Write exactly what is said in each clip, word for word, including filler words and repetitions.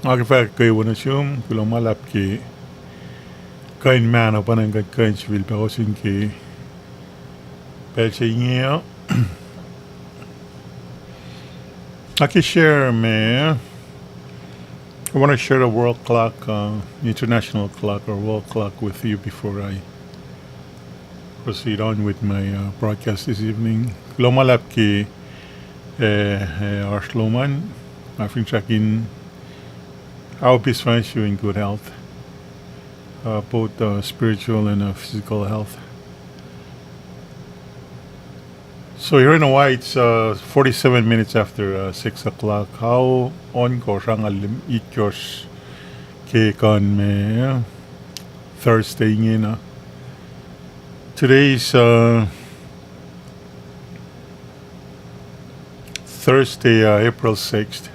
Nga ke fahk kwewa nuh sum, kuloh ma luhlahp ke kuh in mahno pa na kuht kuh in sifilpac ohsun ke pacl se inge uh. Nga ke share me, I want to share the world clock, uh, international clock or world clock with you before I proceed on with my, uh, broadcast this evening. Kuloh ma luhlahp ke, uh, uh, oasr lom an, uh, finsrak in, I hope you find you in good health, uh, both, uh, spiritual and, uh, physical health. So here in Hawaii, it's, uh, forty-seven minutes after, uh, six o'clock. Ao ohnkohsr angngaul limekohsr ke kuh in me, uh, Thursday ingena. Today's, uh, Thursday, uh, April sixth,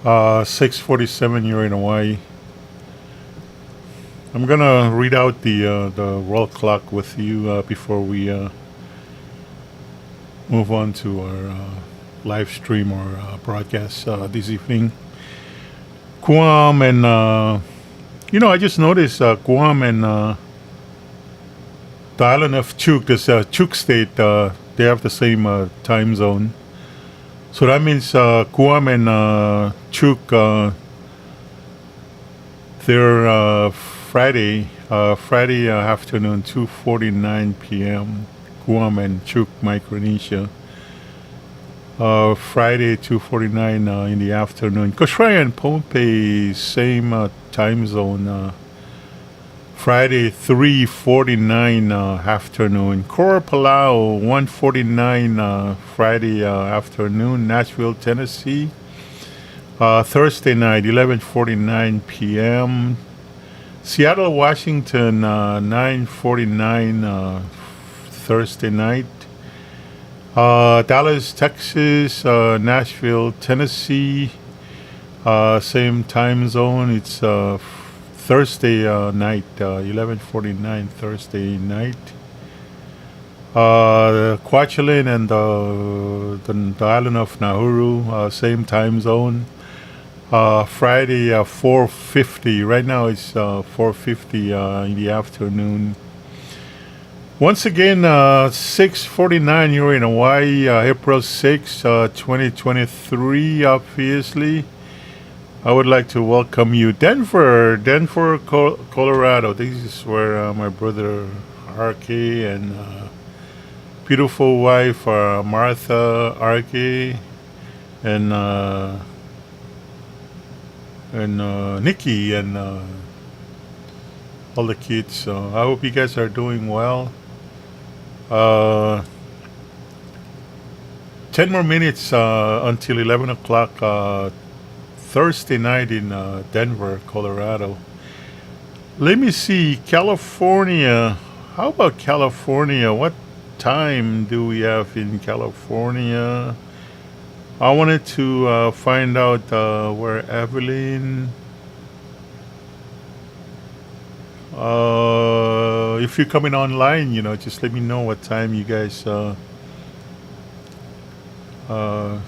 uh, six forty-seven here in Hawaii. I'm gonna read out the, uh, the world clock with you, uh, before we, uh, move on to our, uh, live stream or, uh, broadcast, uh, this evening. Guam and, uh, you know, I just noticed, uh, Guam and, uh, the island of Chuuk, this, uh, Chuuk State, uh, they have the same, uh, time zone. So that means, uh, Guam and, uh, Chuuk, uh, they're, uh, Friday, uh, Friday, uh, afternoon, two forty-nine p.m., Guam and Chuuk, Micronesia. Uh, Friday, two forty-nine, uh, in the afternoon. Kosrae and Pohnpei, same, uh, time zone, uh, Friday, three forty-nine, uh, afternoon. Koror, Palau, one forty-nine, uh, Friday, uh, afternoon. Nashville, Tennessee, uh, Thursday night, eleven forty-nine p.m. Seattle, Washington, uh, nine forty-nine, uh, Thursday night. Uh, Dallas, Texas, uh, Nashville, Tennessee, uh, same time zone. It's, uh, Thursday, uh, night, uh, eleven forty-nine Thursday night. Uh, Kwajalein and the, the, the island of Nauru, uh, same time zone. Uh, Friday, uh, four fifty. Right now it's, uh, four fifty, uh, in the afternoon. Once again, uh, six forty-nine here in Hawaii, uh, April sixth, uh, twenty twenty-three, obviously. I would like to welcome you. Denver, Denver, Col-, Colorado. This is where, uh, my brother R K and, uh, beautiful wife, uh, Martha R K, and, uh, and, uh, Nikki and, uh, all the kids. So I hope you guys are doing well. Uh, ten more minutes, uh, until eleven o'clock, uh, Thursday night in, uh, Denver, Colorado. Let me see, California. How about California? What time do we have in California? I wanted to, uh, find out, uh, where Evelyn, uh, if you're coming online, you know, just let me know what time you guys, uh, uh,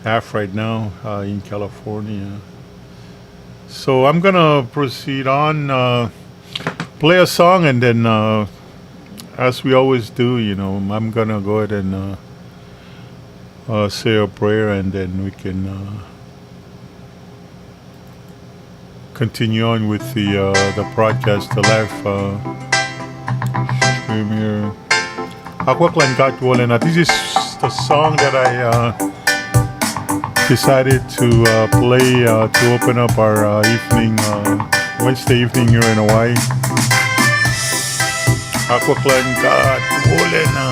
have right now, uh, in California. So I'm gonna proceed on, uh, play a song, and then, uh, as we always do, you know, I'm gonna go ahead and, uh, uh, say a prayer, and then we can, uh, continue on with the, uh, the broadcast, the live, uh, stream here. Akwuck luhn God wolacna. This is the song that I, uh, decided to, uh, play, uh, to open up our, uh, evening, uh, Wednesday evening here in Hawaii. Akwuck luhn God wolacna.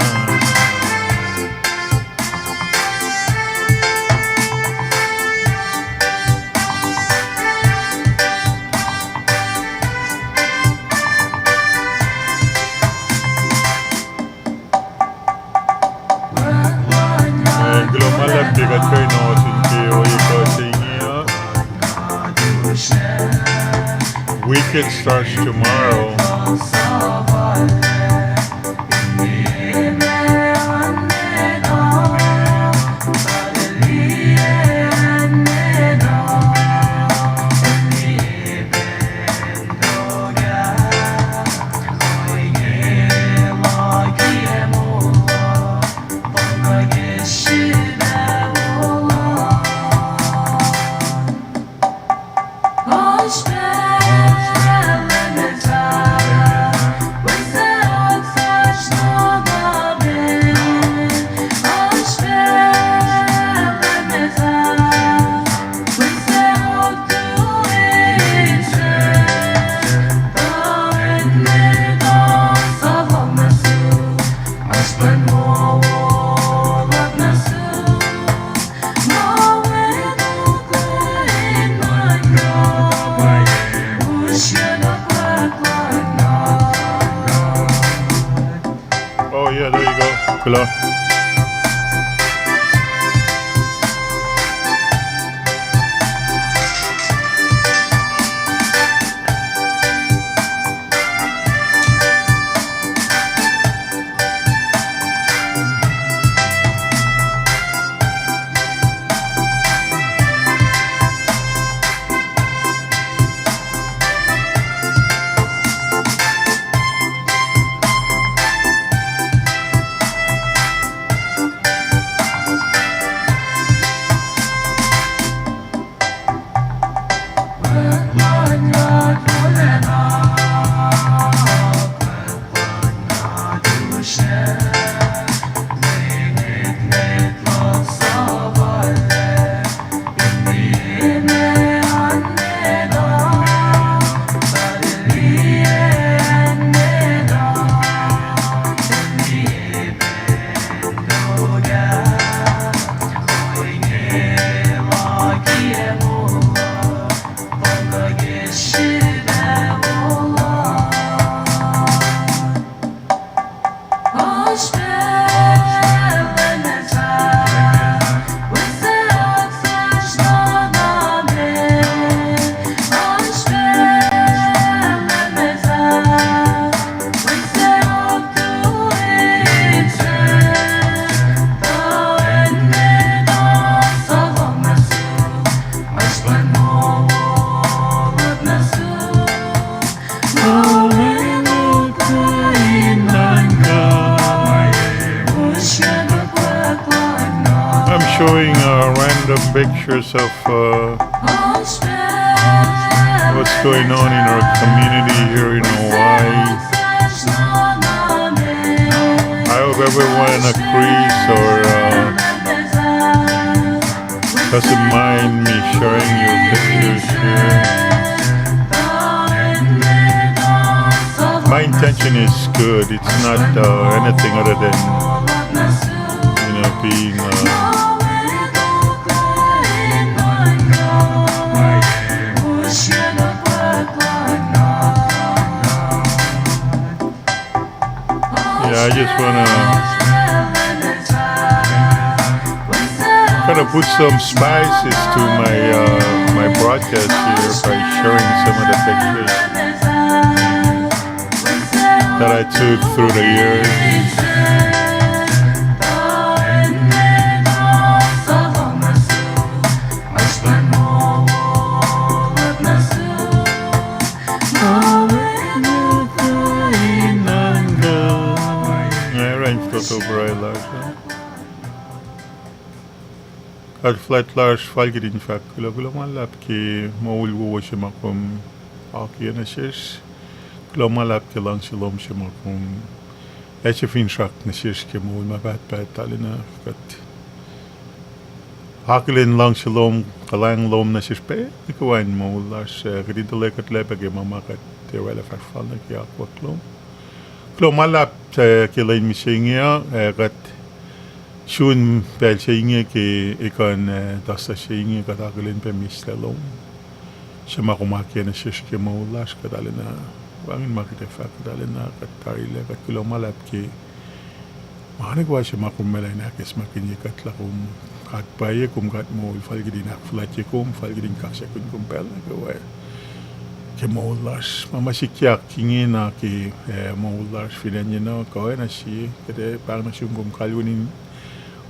Kuloh ma luhlahp ke kuht kuh in ohsun ke ohiyac kuh se inge uh. Weekend starts tomorrow. Hello. I'm showing uh, random pictures of uh, what's going on in our community here in Hawaii. I hope everyone agrees or uh, doesn't mind me sharing your pictures here. My intention is good. It's not uh, anything other than, you know, being uh, Yeah, I just wanna kind of put some spices to my uh, my broadcast here by sharing some of the pictures that I took through the years. Nga oraclah fototo pruhe lasr uh. God fuhlwact lasr, fal kihtin fahk kuloh, kuloh ma luhlahp ke moul wowo se ma kom akiyac nuh sesr. Kuloh ma luhlahp ke luhngse lom se ma kom ase finsrak nuh sesr ke moul ma pahtpaht. Arulacna kuht akihlen luhngse lom, kuhlwacng lom nuh sesr pac nuh kwewa in moul lasr, ac kuht in tuhlac kuhtlac pac ke ma ma kuht ac oraclah fahsr fal nuh ke akwuck lom. Kuloh ma luhlahp ke lwen mihsenge uh, ac kuht sun pacl se inge ke ekuh in tuhsruhk se inge kuht akihlen pac mihslac lom se ma kom akiyac nuh sesr ke moul lasr. Kuht arulacna wacngihn ma kuht ac fahk, kuht arulacna kuht tarilac, kuht kuloh ma luhlahp ke ma nuh kwewa se ma kom oraclah in ahkacsmakihnye kuht lah kom God pwacye, kom God moul, fal kihtin ahkfuhlwactye kom, fal kihtin kaksakihn kom pacl nuh kwewa ke moul lasr. Ma ma sikyak ingena ke moul lasr fin acn yenuh kuh oacna sie, kuht ac pahng nuh sum kom kalweni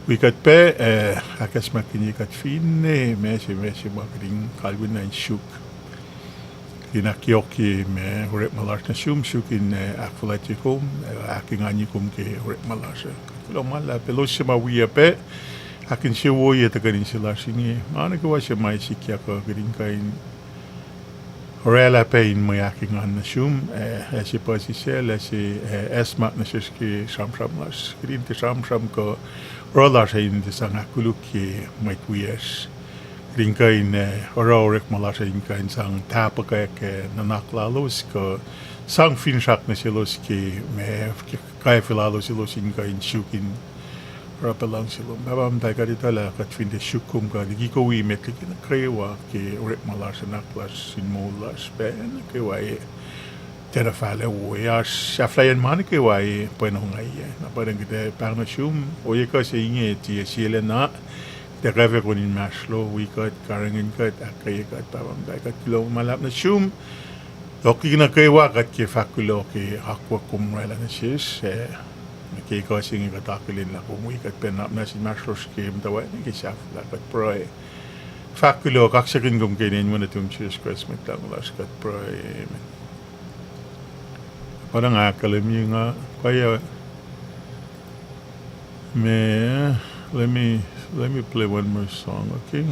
wi kuht pac, ac ahkacsmakihnye kuht finne ma se ma se ma kuht in kalweni na in suk, kuht in ahkyohkye ma orekma lasr nuh sum, suk in ahkfuhlwactye kom, ahkenganye kom ke orekma lasr uh. Kuht kuloh ma luhlahp, elos se ma wiyac pac, ahkinsewowoye tuhkweni se lasr inge, ma nuh kwewa se ma sikyak uh kuht in kuh in oraclah pac in mwe ahkengan nuh sum, ac se puhsisacl, ac se acsmak nuh sesr ke sramsram lasr. Kuht in tiac sramsram kuh oruh lasr uh in tiac sang ahkkolukye mwet wiyacsr. Kuht in kuh in oruh orekma lasr uh in kuh in sang tahpuhkack nuhnak lalos kuh sang finsrak nuh selos ke ma ke kwacfe lalos elos in kuh in suk in oruh pac luhngse lom. Pahpah muhtahl, kuht etuh lah kuht fin tiac suk kom kuh liki kom wi met liki nuh kwewa ke orekma lasr, nuhnak lasr, in moul lasr, pacl nuh kwewa ac Etuh fahlac wo, oasr sahflahiyacn ma nuh kwewa e pwacnongaiyac. Na pwacnwacng kuht ac pahng nuh sum, ohiyac kuh se inge tiac sie lwen na, kuht ac kwacfe kom in inmahsrlon wi kuht, karihngihn kuht, ahkkweye kuht, Pahpah Muhtahl. Kuht kuloh ma luhlahp nuh sum, yohk liki nuh kwewa kuht ke fahk kuloh ke akwuck kom oraclah nuh sesr, ac nuh ke kuh se inge kuht akihlen lah kom wi kuht, pacna na sin inmahsrlosr ke muhtwacwacack nuh ke sahflah, kuht pruhe. Fahk kuloh, kaksakihn kom ke inen wen nuhtum Jisus Kraist Mwet Lahngo lasr kuht pruhe, amen. Pwacnwacng ahkkahlwemye nga, pwacye, me, let me, let me play one more song, okay?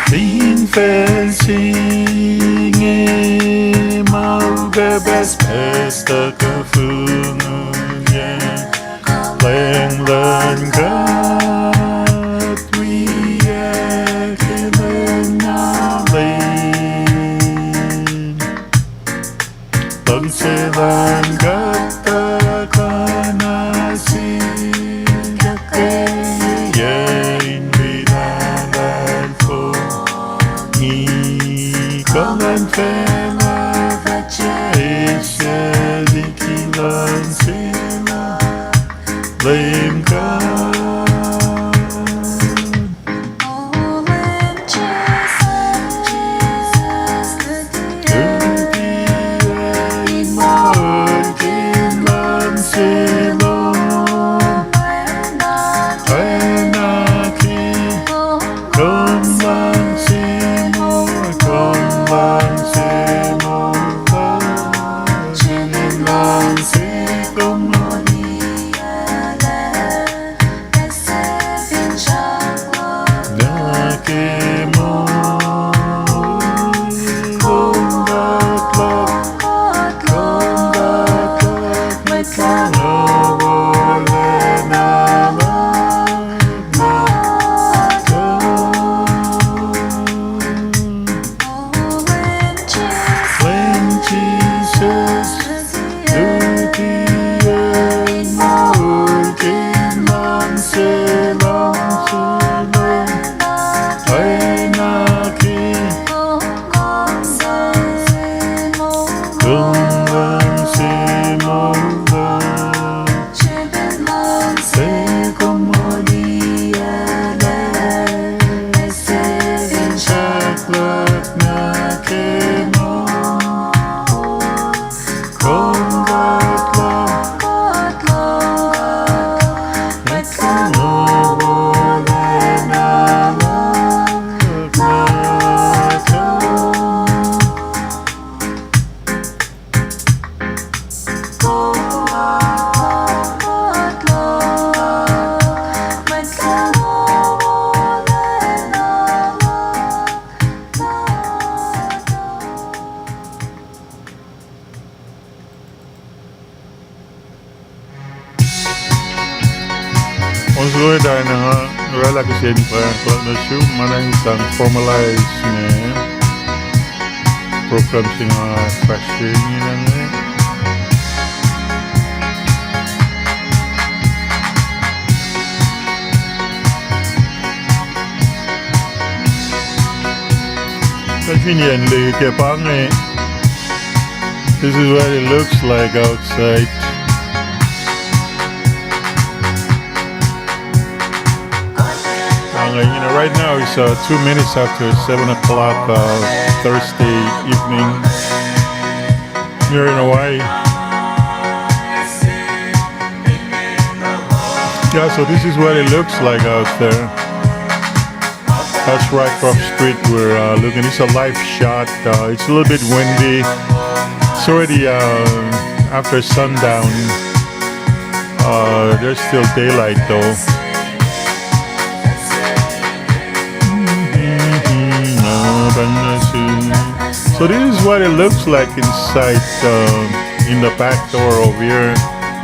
Fin facl se inge ma upac pucspucs tuhkuh fongul, Leum luhn God, wiyuck ke lwen na lel. Luhngse luhn God tuhkuh nuh sihk, ahkkweye in wi lahlfohngi. Kuh luhn facluh fah sesseslah liki luhngse luhn Leum God. Leum Jisus, luti in moulkihn luhngse luhn Leum, oacna ke kom luhngse moul luhk. Luhngse kom moliyucklac, ase finsrak luhk nuh ke moul. Kom God luhk, Mwet Lahngo wolacna luhk nuh kwewa. Once again, nga oraclah kihsen prank luhk nuh sum, ma na in sang formalize me program se nga fahsr inge. Kuht Finne lihk ke pa inge. This is what it looks like outside. Uh, you know, right now it's uh, two minutes after seven o'clock uh, Thursday evening here in Hawaii. Yeah, so this is what it looks like out there. That's Rycroft Street. We're uh, looking. It's a live shot. Uh, it's a little bit windy. It's already uh, after sundown. Uh, there's still daylight though. So this is what it looks like inside, uh, in the back door over here,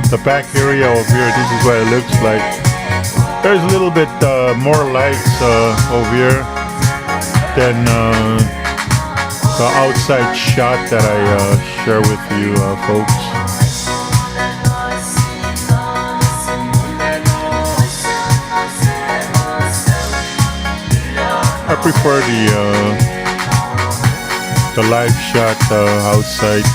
the back area over here. This is what it looks like. There's a little bit uh, more lights uh, over here than uh, the outside shot that I uh, share with you uh, folks. I prefer the uh, the live shot uh, outside.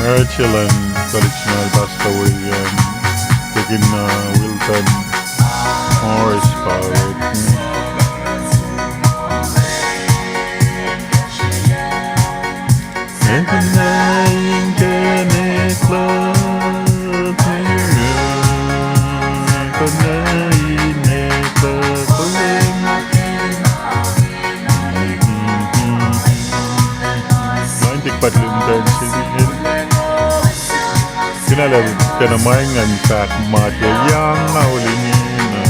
Marriage elan tuhlihk se inge, Pastor William, Deacon uh, Wilton Morris, Father. Lain tik pat lum tacn sini el. Kena lah kena ma ngan fahk ma ke yang aul ingena.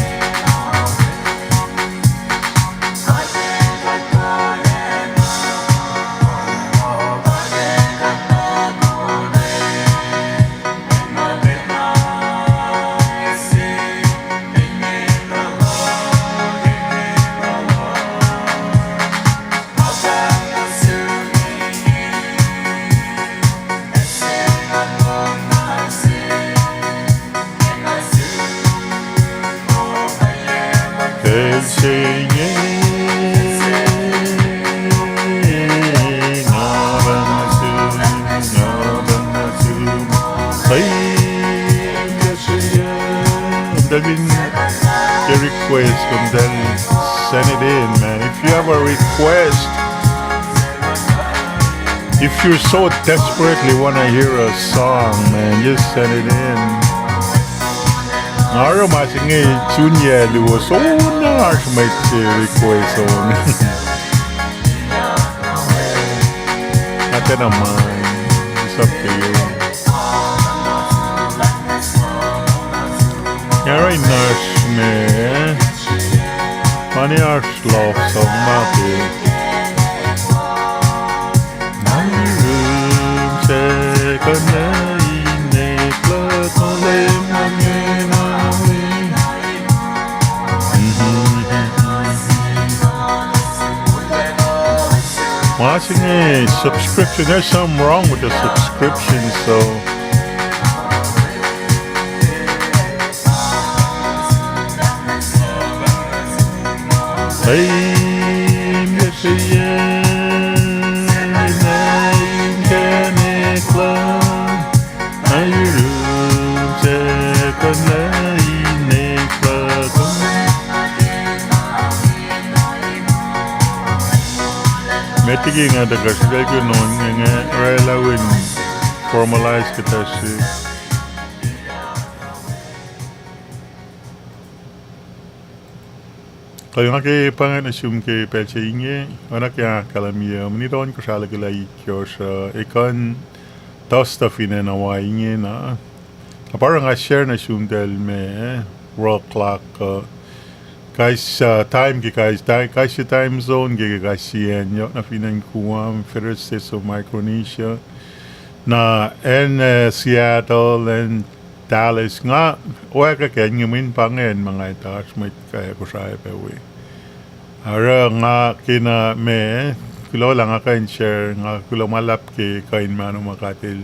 Tahl fin ke request kom tahl send it in, man. If you have a request, if you so desperately want to hear a song, man, just send it in. Nga oruh ma se inge sun yac luo, so na oasr mwet se request on. Nga tiacna mind. It's up to you. Nga oruh in oasr me, mani oasr love song ma ke. Ma se inge subscription. There's something wrong with the subscription, so. Met liki nga tuhkuh srihpac ke non inge, oraclah in formalize kuhtuh srihk. Kuh nga ke pa inge nuh sum ke pacl se inge, oacna ke ahkkahlwemye, mani tohn kuhsralokela itkosr uh, ekuh in tuh stuh fin acn Hawaii ingena. Na pa oruh nga share nuh sum tahl ma, world clock uh, kais, uh, time ke kais, ti-, kais sie time zone ke, ke kais sie acn yohk na fin acn Guam, Federated States of Micronesia. Na acn, eh, Seattle, acn Dallas, nga oackack acn inge mweyen pa inge acn ma nga etuh oasr mwet, eh, Kosrae pac wi. Oruh nga kena ma, kuloh lah nga kuh in share, nga kuloh ma luhlahp ke kuh in mahno ma God El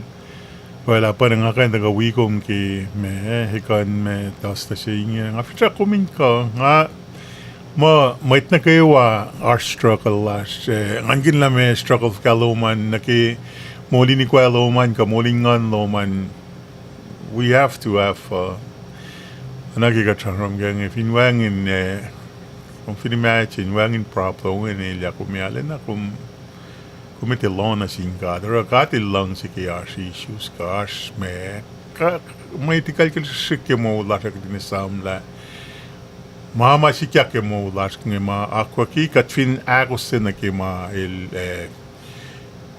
orwaclah pa nga kuh in tuhkuh wi kom ke ma, ekuh in ma tuhstuh se inge. Nga finsrak kom in kuh, nga muh mwet nuh kwewa oasr struggle lasr, eh, ngan kihn lah ma struggle fuhkah lom an nuh ke moul in ikoac lom an kuh moul in nguhn lom an. We have to have, uh, nuh ke kuht sramsram ke inge fin wacngihn, eh, kom fin imagine wacngihn problem inge elyah kom arulacna kom, kom tiac lohng nuh sin God. Oruh God El luhngse ke oasr issues kuh oasr ma, kuh, mwe tikuclkucl srihsrihk ke moul lasr uh kuht in esamlah ma ma sikyak ke moul lasr inge ma akwucki kuht fin ahkostwen nuh ke ma El, eh,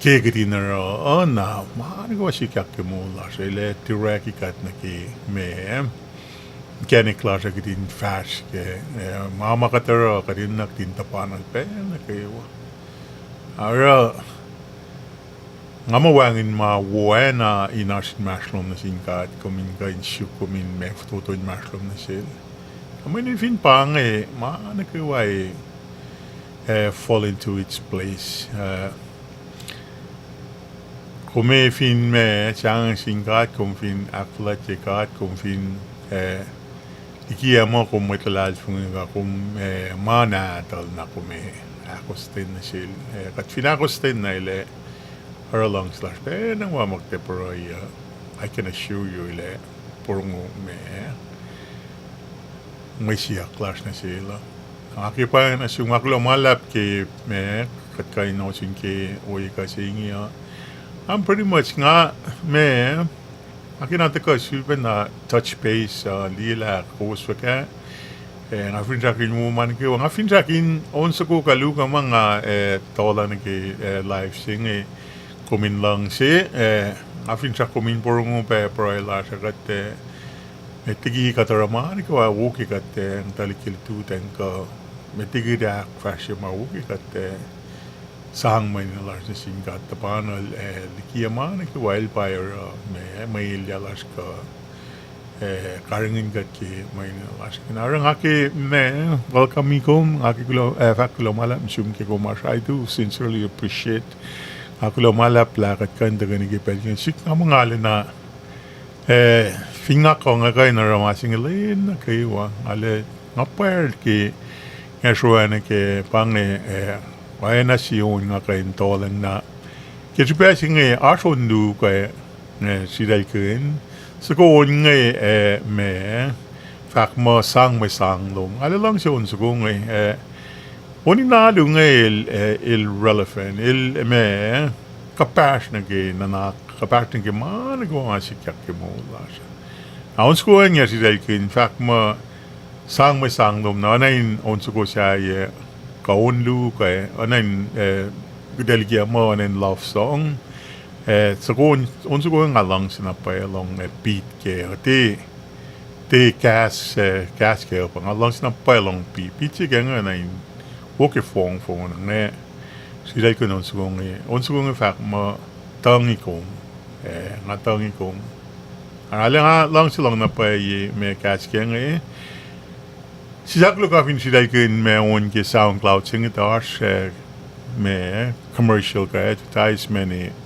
ke kihtin oruh uh na ma nuh kwewa sikyak ke moul lasr uh, El ac direct kuht nuh ke ma mechanic lasr uh kihtin fahsr kac, eh, ma ma kuht oruh kuht enenuh kihtin tuhpan pacl nuh kwewa. Oruh nga muh wacngihn ma wo acna in oasr inmahsrlom nuh sin God, kom in kuh in suk kom in ma fototo inmahsrlom nuh Sel. Mweyen fin pa inge ma nuh kwewa, eh, fall into its place. Eh, kom fin ma sahngweng sin God, kom fin ahkfuhlwactye God, kom fin, eh, likiyac muh kom mwet luhlahlfongi kuh kom, eh, ma nahtuhl na kom ahkostwen nuh Sel. Eh, kuht fin ahkostwen na El ac oruh luhngse lasr pacna ma ma kuht ac pruhe uh, I can assure you El ac porongo ma mwe siyuck lasr nuh Sel uh. Nga ke pacna sum, nga kuloh ma luhlahp ke ma kuht kuh in ohsun ke ohiyac kuh se inge uh. I'm pretty much nga ma, nga kena tuhkuh sulpacna touch base, uh, liye lah kowos fuhkah. Eh, nga finsrak in wo ma nuh kwewa, nga finsrak in on soko kuh luo kuh ma nga, eh, tolah nuh ke, eh, live se inge, kom in luhngse, eh, nga finsrak kom in porongo pac pruhe lasr uh kuht, eh, met liki kuht oruh ma nuh kwewa wo ke kuht, eh, tuhlihk ke lututacng kuh met liki kuht ahkfahsrye ma wo ke kuht, eh, sang mwe enenuh lasr nuh sin God tuhpan, eh, likiyac ma nuh kwewa El pa oruh ma, mwe elyah lasr kuh, eh, karihngihn kuht ke mwe enenuh lasr. Na oruh nga ke ma, welcome kom, nga ke kuloh, eh, fahk kuloh ma luhlahp sum ke kom oasr. I do sincerely appreciate. Nga kuloh ma luhlahp lah kuht kuh in tuhkweni ke pacl inge. Sik nga muh nga lena, eh, fin nga kuh nga kuh in oruh ma se inge lwen nuh kwewa, nga le, nga pwacr ke nga sroacna ke pa inge, eh, oacna sie on nga kuh in tohlacng na. Ke srihpac se inge oasr on luo kuh, eh, sritaclkihn. Soko on inge, eh, ma, fahk muh sang mwe sang lom. Nga le luhngse on soko inge, eh, on in alu inge el, eh, el relevant, el ma, kuhpahsr nuh ke nuhnak, kuhpahsr nuh ke ma nuh kwewa ma sikyak ke moul lasr. Na on soko inge sritaclkihn fahk muh sang mwe sang lom na oacna in on soko sahyac, kuh on luo kuh, oacna in, eh, kuht ac likiyac muh oacna in love song. Eh, soko, on soko nga luhngse na pwacye lohng, eh, beat ke, te, te kahs, eh, kahs ke uh pa nga luhngse na pwacye lohng beat. Beat se ke inge na in wo ke fong fong inge. Sritaclkihn on soko inge, on soko inge fahk muh tuhngi kom. Eh, nga tuhngi kom. Arlac nga luhngse lohng na pwacye ma kahs ke inge. Sisaklu kuh fin sritaclkihn ma on ke SoundCloud se inge tuh oasr, eh, ma commercial kuh advertisement,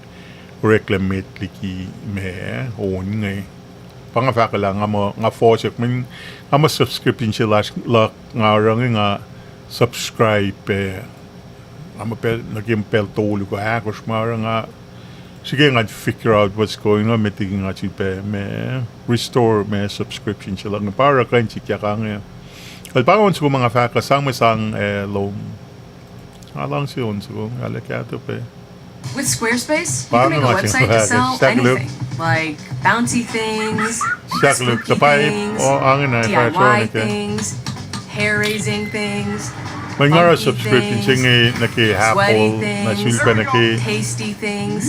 oreklac met liki ma on inge. Pa nga fahk lah nga muh, nga fohsack, mweyen nga muh subscription se lasr luhk nga oruh inge nga subscribe, eh, nga muh pacl, nuh ke pacl tolu kuh ahkosr ma oruh nga srihke ngan figure out what's going on, met liki nga sifilpac ma restore ma subscription se luhk inge pa oruh kuh in sikyak inge. El pa on soko ma nga fahk uh sang mwe sang, eh, lom. Nga luhngse on soko inge, arlac kahto pac. With Squarespace, you can make a website to sell anything, like bouncy things, spooky things, D I Y things, hair-raising things, funky things, quirky things, tasty things. Mweyen nga oruh subscription se inge nuh ke Apple, na sulpac nuh ke,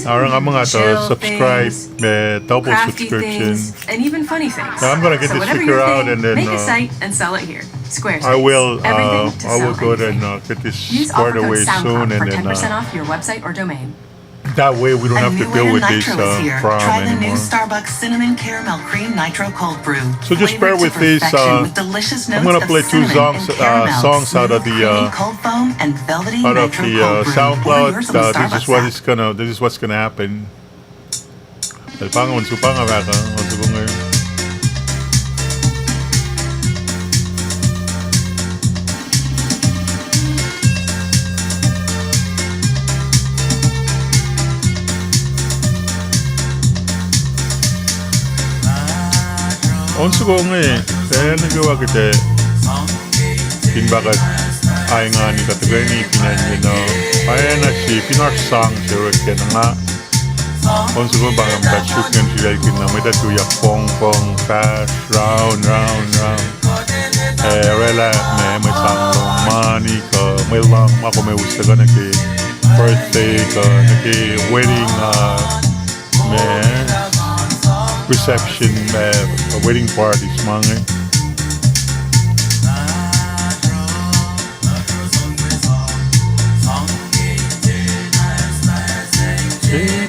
oruh nga muh nga tuh subscribe, ma double subscription. And even funny things. So whatever your thing, make a site and sell it here. Squarespace. Everything to sell anything. Use offer code SOUNDCLOUD for ten percent off your website or domain. That way we don't have to deal with this uh, problem anymore. Try the new Starbucks Cinnamon Caramel Cream Nitro Cold Brew. So just bear with this. Uh, I'm going to play two songs, uh, songs out of the uh, out of the uh, SoundCloud. Uh, this is what is gonna. This is what's gonna happen. Panga on su panga back uh, on su panga. On soko inge, pacl nuh kwewa kuht ac fin pa kuht aingani kuht tuhkweni fin acn, you know, pacna se fin oasr sang se orek ke na nga. On soko pa nga muhta suk ngan srihlalkihn na mwet uh tuyak pong pong fahsr round round round. Eh, oraclah ma mwe sang lom mani kuh mwe lang ma kom ac us tuhkuh nuh ke birthday kuh nuh ke wedding uh, ma reception, ma wedding parties ma inge.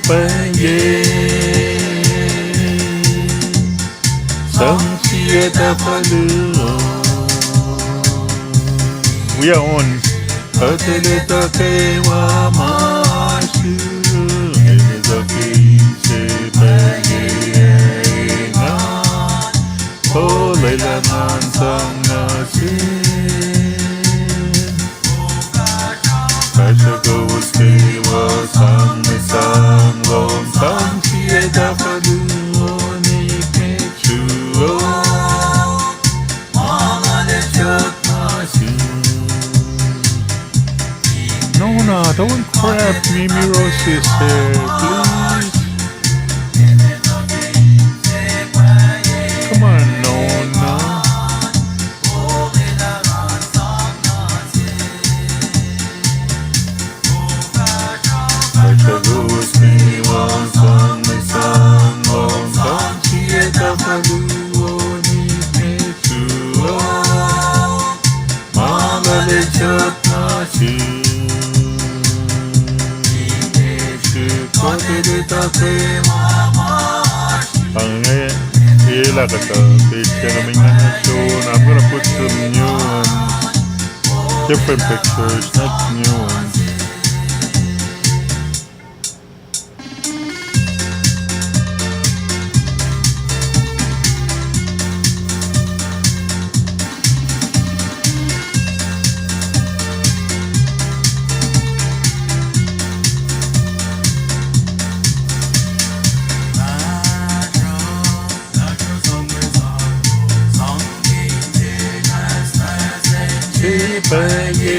Pwacye, sang sie tahfuhluo. Wi on. Kuht ac etuh kwewa ma sruok, etuh ke ise pwacye engan, olwelah ngan sang nuh sel. Kahsruh kowos kwewa sang mwe sang lom, sang sie tahfuhluo, onikmet sruok. Nona, don't grab Mimi Rose's hair, please. Come on, Nona. Inge, elah kuhtuh picture nuh ingena, so I'm gonna put some new ones, different pictures, not new ones. Pwacye.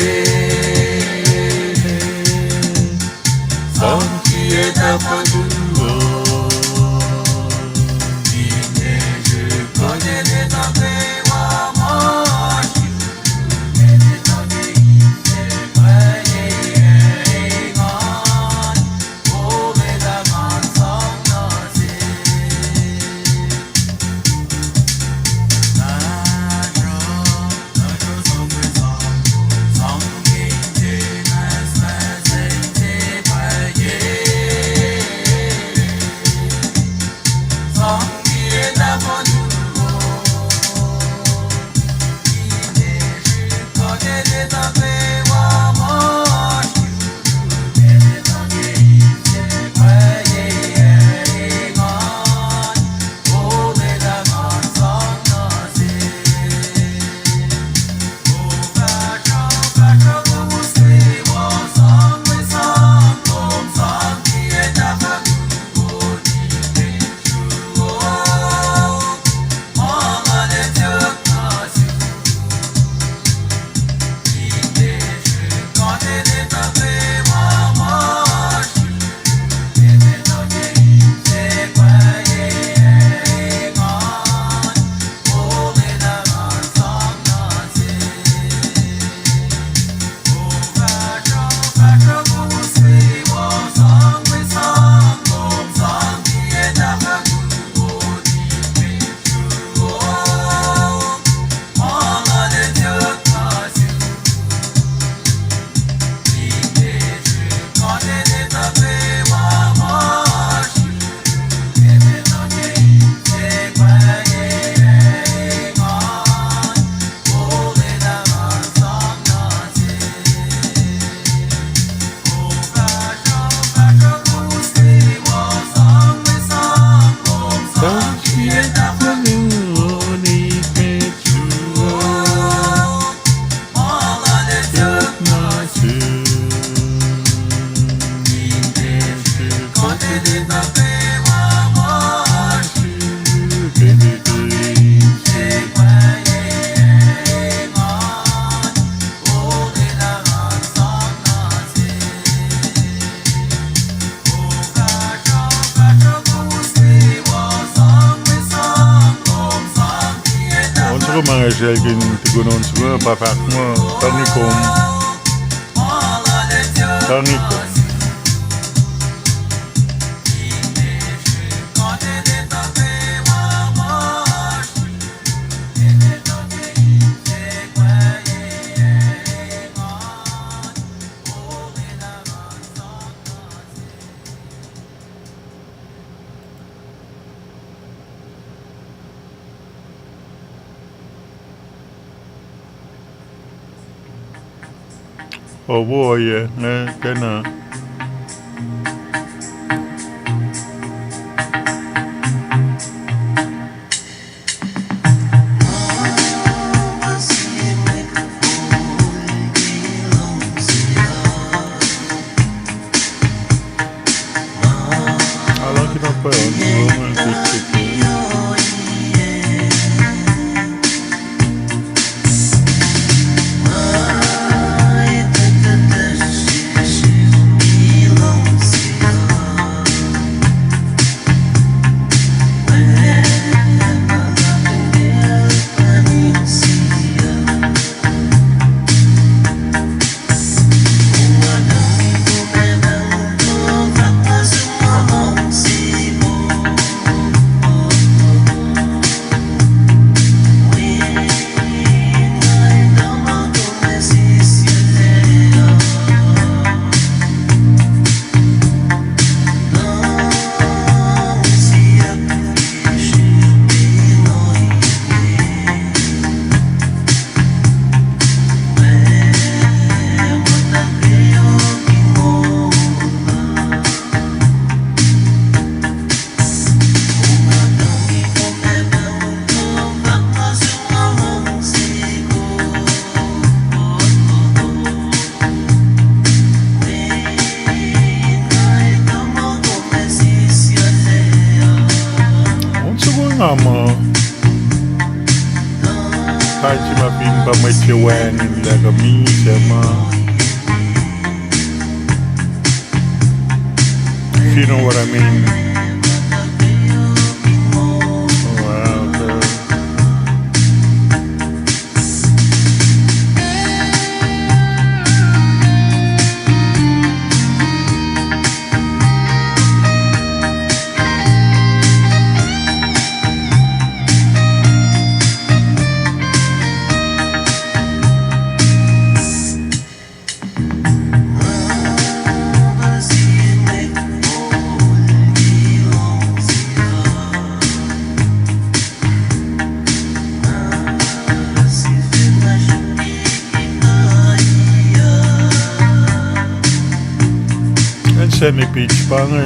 Ma nga sraclkihn tukun on soko pa fahk muh, tuhngi kom. Tuhngi kom. Owo, ohiyac, nge kena. On soko nga muh, kain se ma fin pa mwet se wacngihnlac kuh misac ma. If you know what I mean. Oh, wow, okay. Acn Sacnri Beach pa inge.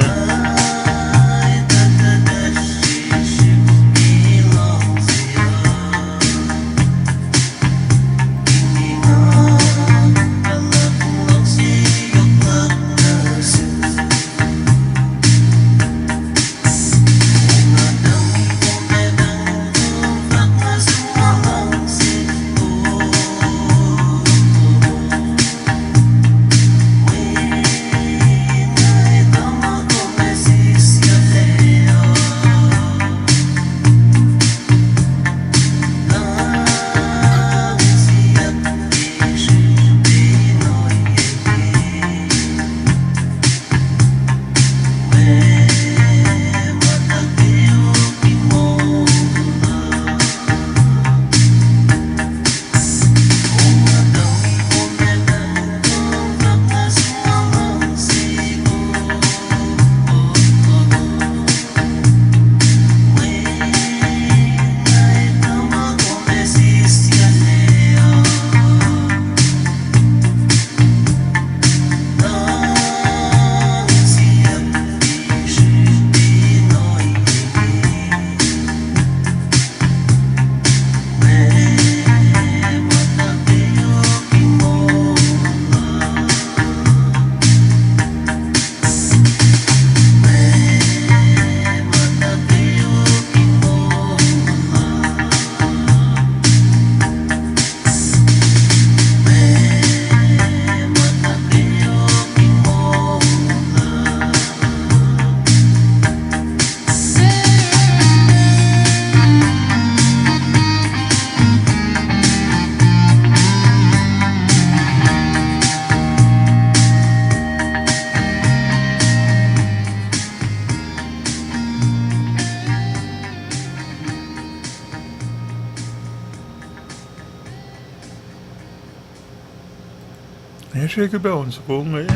Shake a bone, soko nge.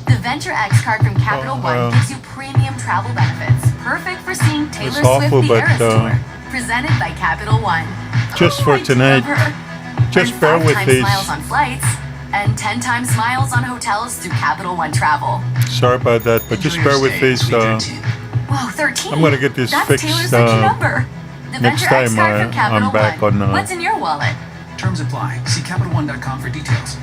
The Venture X card from Capital One gives you premium travel benefits, perfect for seeing Taylor Swift the Eras Tour. Presented by Capital One. Just for tonight. Just bear with us. Earn five times miles on flights and ten times miles on hotels through Capital One Travel. Sorry about that, but just bear with us. Wow, thirteen. I'm gonna get this fixed, uh, next time, uh, I'm back on, uh, What's in your wallet? Terms apply. See Capital One dot com for details.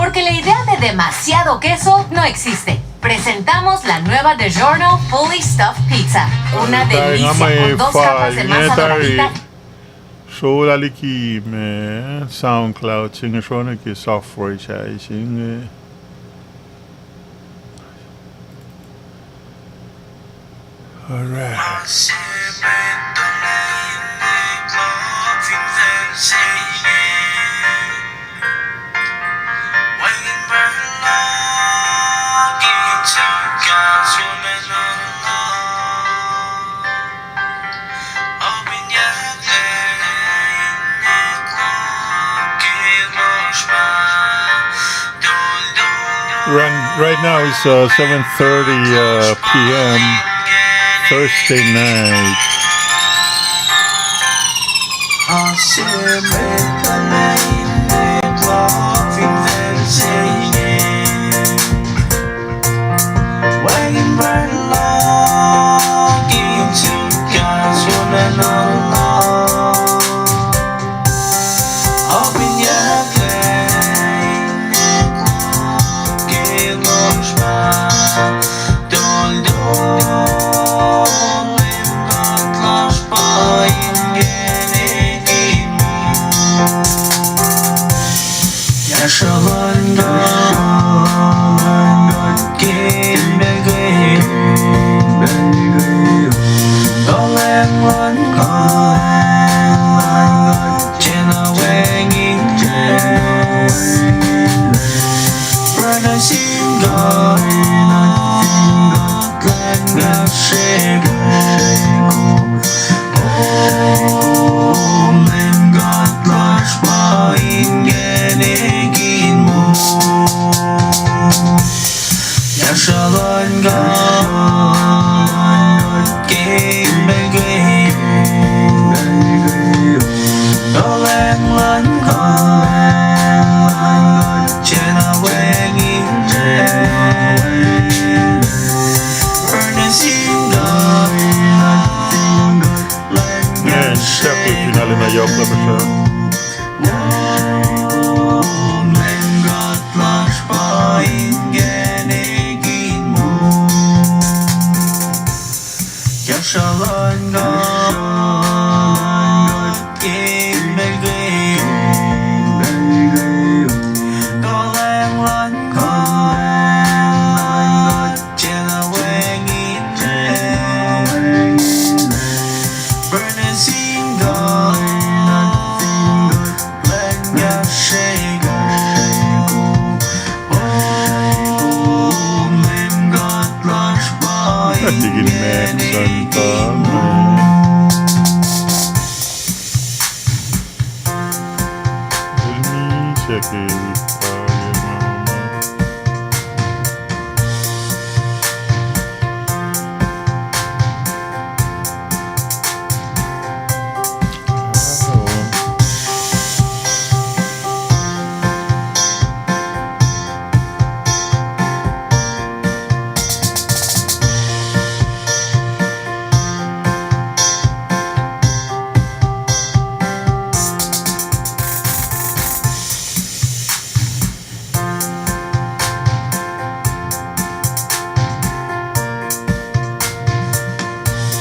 Porque la idea de demasiado queso no existe, presentamos la nueva DiGiorno Fully Stuffed Pizza. Una delicia con dos capas de masa doradita. Srolah liki me SoundCloud se inge, srolah ke software sac se inge. All right. Right, right now it's uh, seven thirty uh, p.m. Thursday night.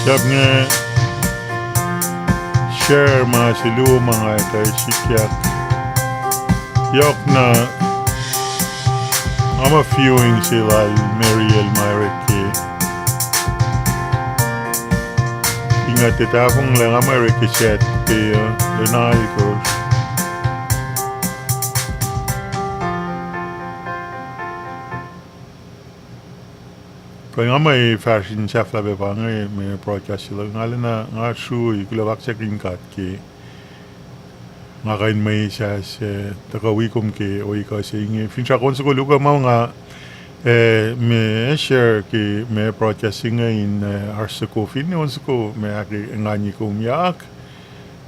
Sahp inge share ma se luo ma nga tuh sikyak. Yohk na nga muh viewing se lal Mary el ma orek ke. Inge tuh tahfonglac nga muh orek ke Saturday uh, lwen alkosr. Kuh nga muh fahsr in sahflah pac pa inge me broadcast se luhk, nga lacna nga srui kuloh kaksakihn God ke nga kuh in mwe sahs, eh, tuhkuh wi kom ke ohiyac se inge. Finsrak on soko luhk uh ma nga, eh, me share ke me broadcast se inge in, eh, oasr soko finne on soko ma ahkenganyekomyak.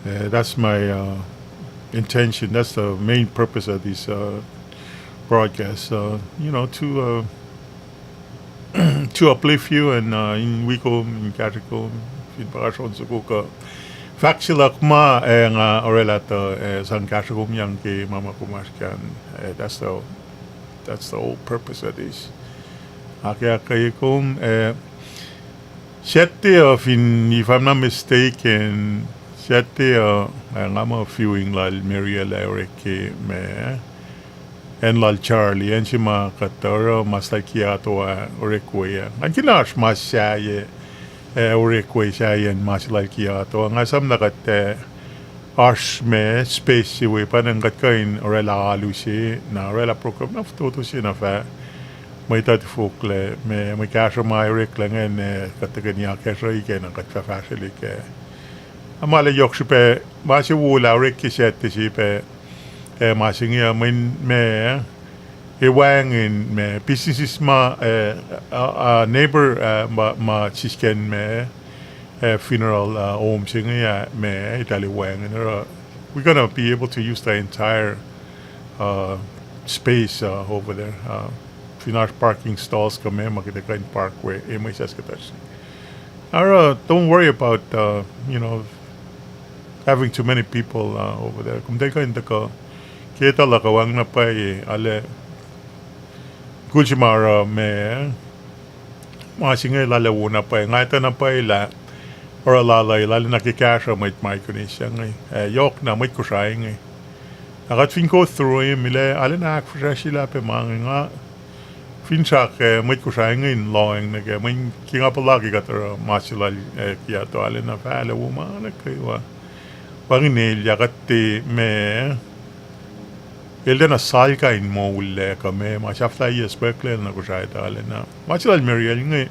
Uh, that's my, uh, intention. That's the main purpose of this, uh, broadcast. Uh, you know, to, uh, to uplift you and, uh, in wi kom, in kahsre kom, fin pa oasr on soko kuh fahk se luhk ma, eh, nga orwaclah tuh, eh, sang kahsre kom yang ke ma ma kom oasr kac an. Eh, that's the That's the whole purpose of this. Ahkkweye kom, eh, Saturday uh, fin, if I'm not mistaken, Saturday uh, eh, nga muh viewing lal Mary el ac orek ke ma, acn lal Charlie, acn se ma kuht oruh mas lal kiato ah orek we ah. Ngan kihn oasr mas sahyac, eh, orek we sahyac in mas lal kiato ah. Nga esam lah kuht, eh, oasr ma space se we pa na kuht kuh in orwaclah alu se, na orwaclah program na fototo se na fah mwet uh tifoklac, ma mwe kahsruh ma oreklac ingacn, eh, kuht tuhkweni akacsruhi kac na kuht fah fahsrwelihk ah. Ac ma lah yohk srihpac, ma se wo lah orek ke Saturday se pac, eh, ma se inge uh, mweyen ma, eh, wacngihn ma businesses ma, eh, uh, uh, neighbor, uh, ma, ma sisken ma, eh, funeral, uh, home se inge ah, ma eltahl wacngihn oruh, we're gonna be able to use the entire, uh, space, uh, over there. Uh, fin oasr parking stalls kuh ma ma kuht kuh in park we, eh, mwesahs kuhtuh. Oruh, don't worry about, uh, you know, having too many people, uh, over there. Kom tiac kuh in tuhkuh, ke etuh luhk uh wacngihn na pwacye, ale, kul se ma oruh ma, ma se inge lal ah wo na pwacye, nga etuh na pwacye lah oruh lal uh, lal na ke kahsruh mwet ma kunacsr inge, eh, yohk na mwet Kosrae inge. Na kuht fin go through him, ilac, ale na ahkfihsracsryelah pac ma inge nga, finsrak, eh, mwet Kosrae inge in lohacng nuh kac, mweyen ke nga puhla ke kuht oruh ma se lal, eh, kiato, ale na fahlah wo ma nuh kwewa. Wacngihn elyah kuht tiac ma, el tiacna salka in moul lac kuh ma, ma sahflahiyac spuhklac na Kosrae tuh ale na. Ma se lal Mary el inge,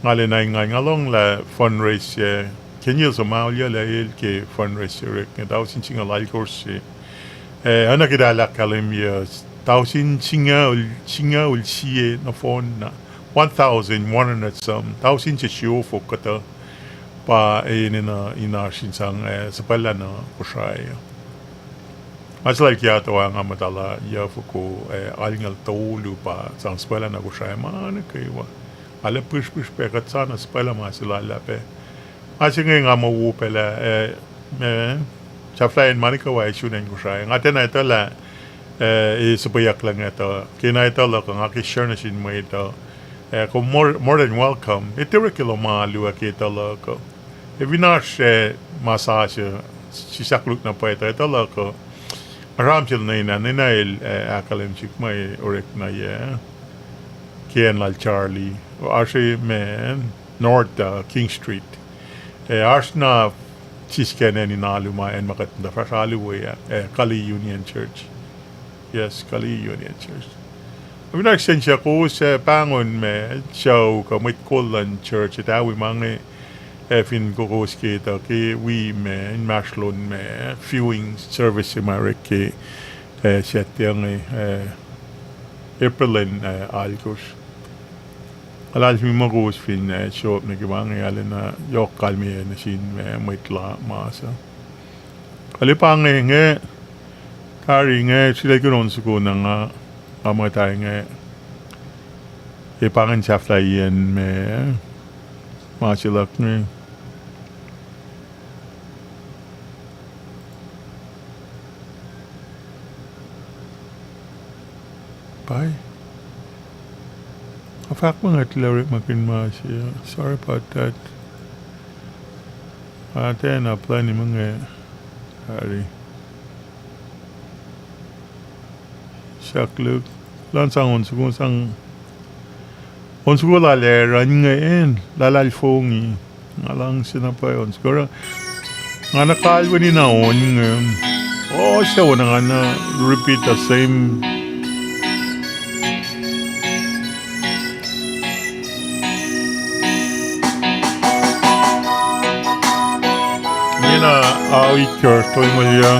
nga lwen ah ingacn nga lohng lah fundraise, eh, Kenil Somalia lah el ke fundraise se orek inge, tausin singucul alkosr se. Eh, oacna ke eltahl ahkkahlwemye, tausin singucul, singucul sie nohfohn na, one thousand one hundred some, tausin se siofok kuhtuh pa enenuh in oasr in sang, eh, suhpwacllah nuh Kosrae. Ma se lal kiato ah nga muhta lah yuc foko, eh, alngucul tolu pa sang suhpwacllah nuh Kosrae ma nuh kwewa. Ale pihsrpihsr pac kuht sa na suhpwacllah ma se lal ah pac. Ma se inge nga muh wo pac lah, eh, eh, sahflahiyacn ma nuh kwewa ac sun acn Kosrae. Nga tiacna etuh lah, eh, e suhpweyucklac inge tuh. Ke na etuh luhk uh nga ke share nuh sin mwet uh, eh, kom more, more than welcome. Etuh orek ke lohm alu ah ke etuh luhk uh. Ac fin oasr, eh, ma sasuc, sisakluhk na pwacye tuh etuh luhk uh. Nga sramsram sel ninac, ninac el, eh, ahkkahlwem sihk ma orek na yac, ke acn lal Charlie. Oasr ma North, uh, King Street. Eh, oasr na sisken acn in alu ma, acn ma kuht muhta fahsr alu we ah, eh, Kali Union Church. Yes, Kali Union Church. Fin oasr sensen kowos, eh, pahngon ma, sucu kuh mwet kol luhn church, etuh wi ma inge, eh, fin kowos ke tuh ke wi ma inmahsrlon ma viewing service ma orek ke, eh, Saturday inge, eh, April in, eh, alkosr. Nga luhlahlfongi muh kowos fin, eh, show up nuh ke ma inge, arulacna yohk kalmeyac nuh sin ma mwet la ma suc. Kuht ac pa inge, inge, tari inge, sritacl kuh in on soko na nga, nga muhta inge, ac pa inge in sahflahiyacn ma, ma se luhk inge. Pa, nga fahk muh nga tilac orekmakihn ma se, sorry about that. Nga tiacna plwacni muh inge, tari. Sahkluk, kuloh na sang on soko, sang on soko lal Aaron inge, luhlahlfongi. Nga luhngse na pwacye on soko oruh. Nga na kalweni na on inge. Oh, suc wo na nga na repeat the same. Nina, uh, ikor, toingol ya.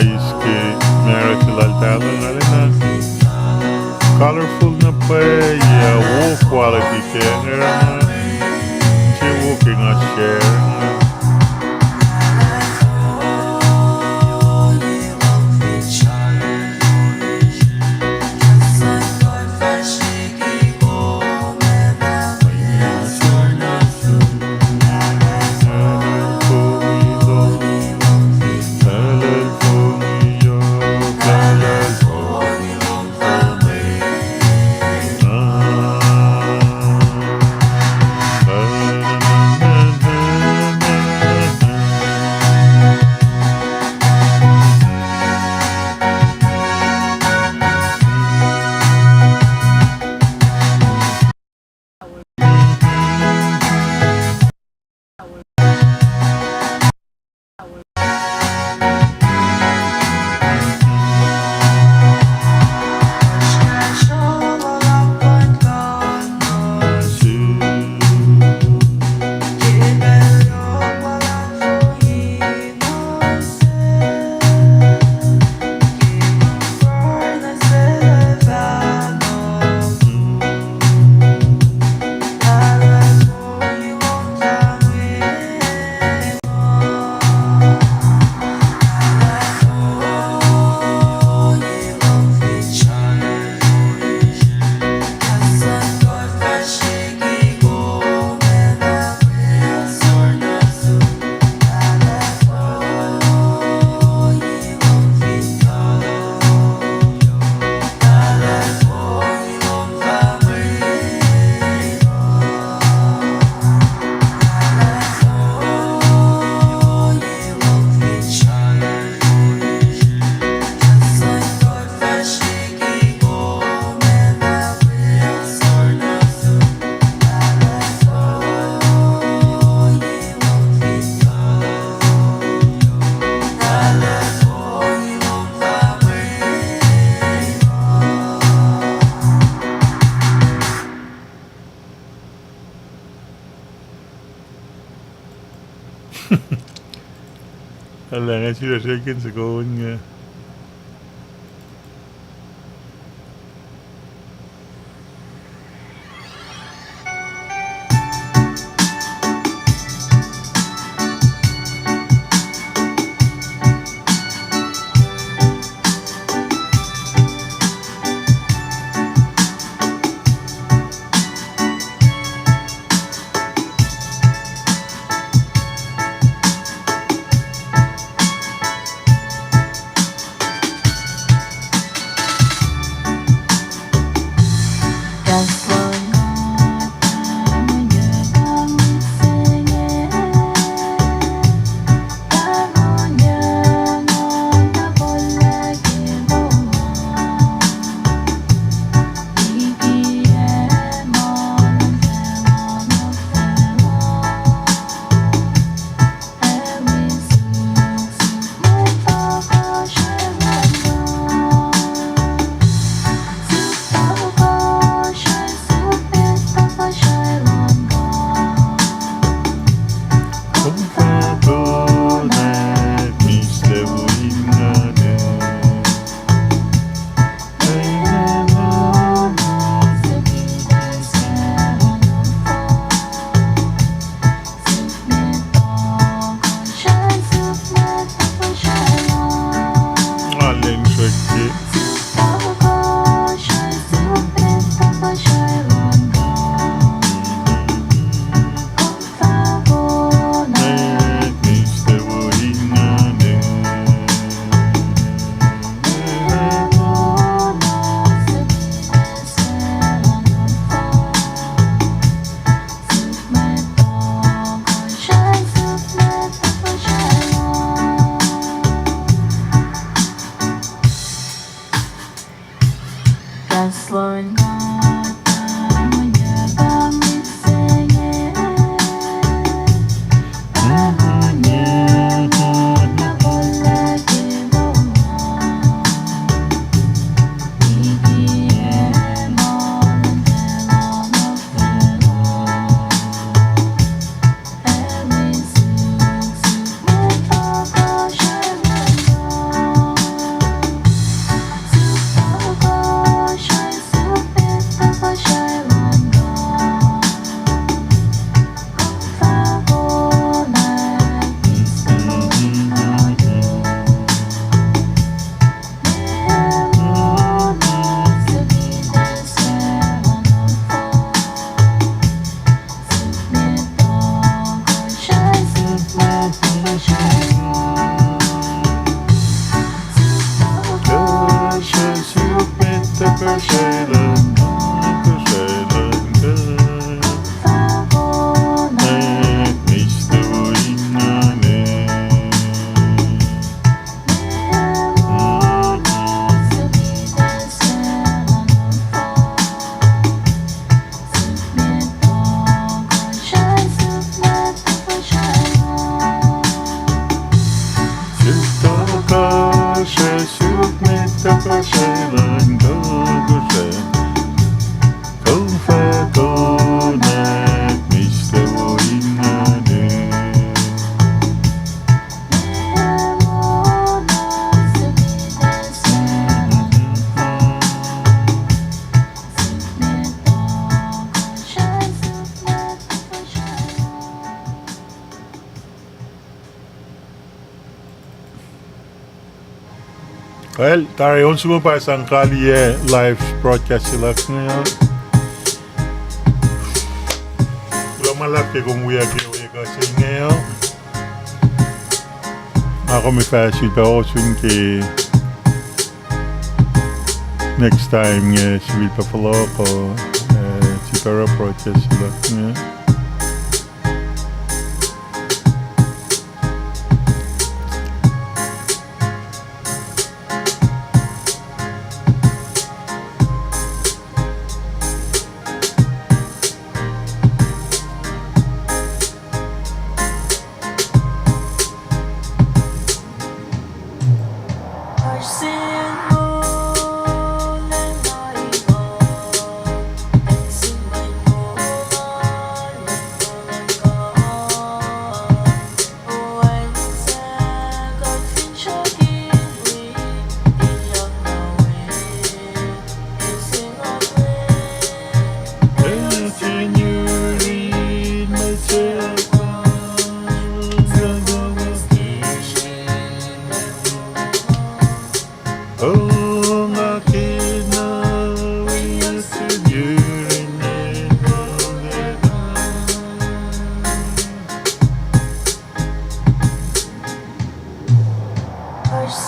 Eis ke marriage lal pahluh nga lena colorful na pwacye, wo quality ke nga, se wo ke nga share. Alah, nga sila srekin soko inge. Well, tari on soko pa sang kaliyac live broadcast se luhk inge uh. Kuloh ma luhlahp ke kom wiyuck ke ekuh se inge uh. Nga kom ac fah sifilpac ohsun ke next time inge sifilpac fohlohk uh, sifilpac oruh broadcast se luhk inge.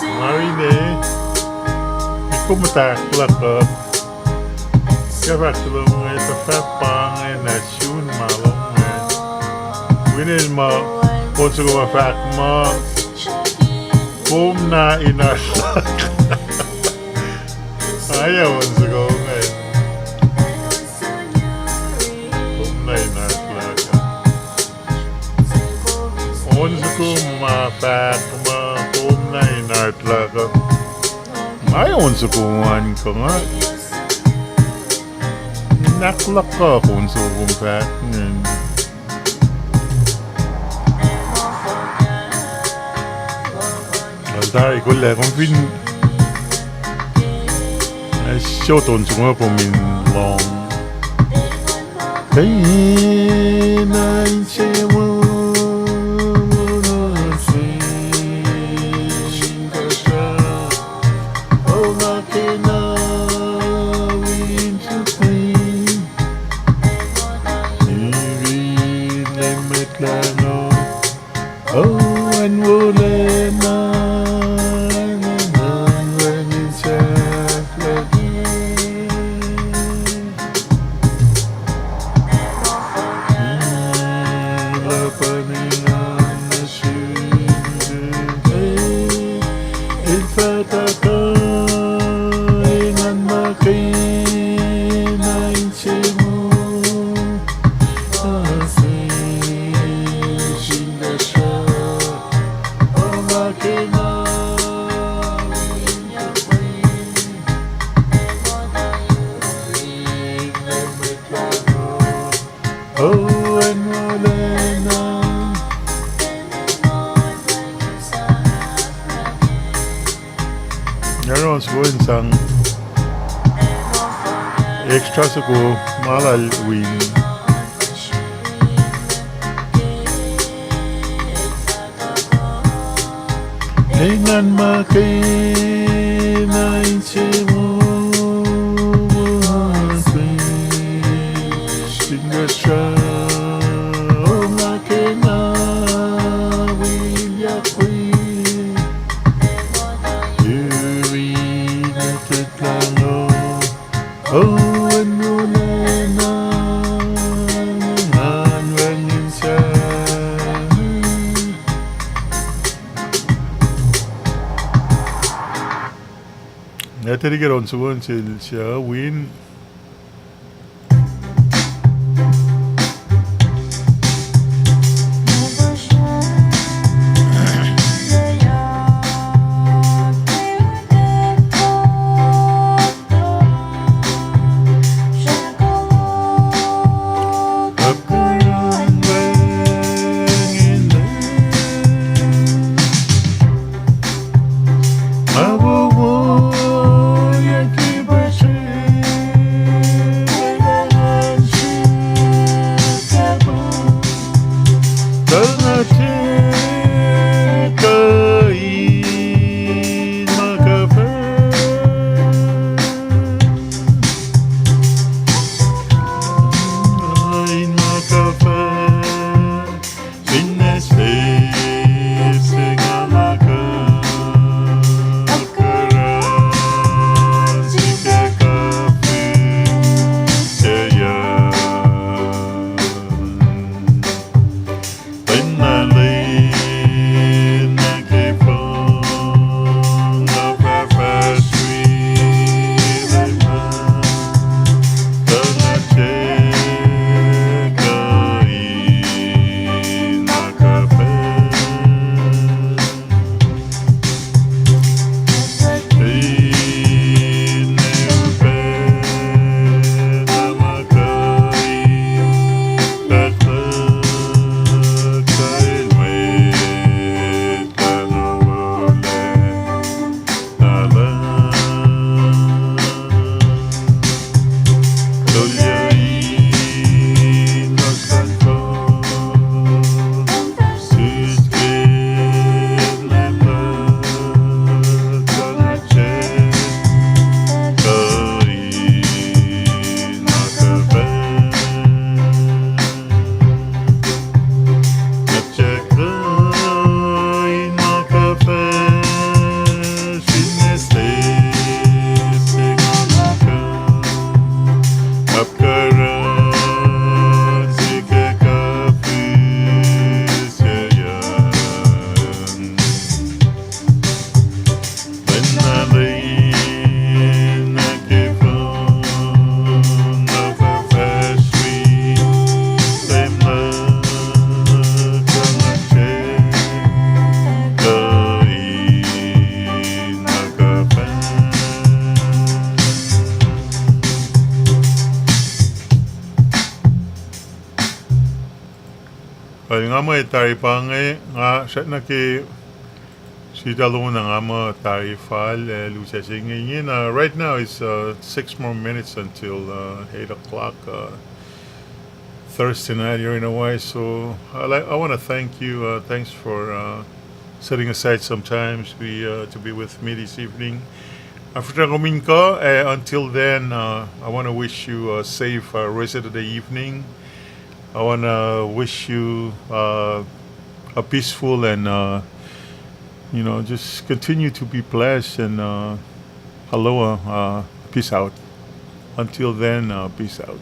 Nga rine, ik kom muhtahkluhk uh, ke fahk lom inge, tuhfah pa inge na sun ma lom inge. Winen ma on soko ma fahk ma, kom na in oasr luhk. Aya on soko inge. Kom na in oasr luhk. On soko ma fahk ma kom na in oasr luhk uh. Nga on soko an kuh nga in ahkluhkuh on soko kom fahk ingacn. Tari kol lah kom fin, eh, sot on soko kom in lohng. Kena insewowo nuh sin kuhsrah, o nga kena wi in suk me, iri Leum Mwet Lahngo. O, acn wolacna, acn wacngihn sahflah. Luhpan engan nuh sum, el fah tuhkuh, engan ma kena insewowo nuh sin kuhsrah, o nga kena wi in suk me, iri Leum Mwet Lahngo. O, acn wolacna. Nga on soko in sang extra soko ma lal win. Engan ma kena insewowo nuh sin kuhsrah, o nga kena wi in suk me, iri Leum Mwet Lahngo. O, acn wolacna, acn wacngihn sahflah. Nga tari ke on soko in sel suc win. Nga muh tari pa inge, nga srackna ke sritacl on na nga muh tari fal, eh, lusac se inge. Ingena, right now it's, uh, six more minutes until, uh, eight o'clock, uh, Thursday night here in Hawaii. So I like, I wanna thank you. Uh, thanks for, uh, setting aside some times to be, uh, to be with me this evening. After Minka, uh, until then, uh, I wanna wish you a safe, uh, rest of the evening. I wanna wish you, uh, a peaceful and, uh, you know, just continue to be blessed and, uh, aloha, uh, peace out. Until then, uh, peace out.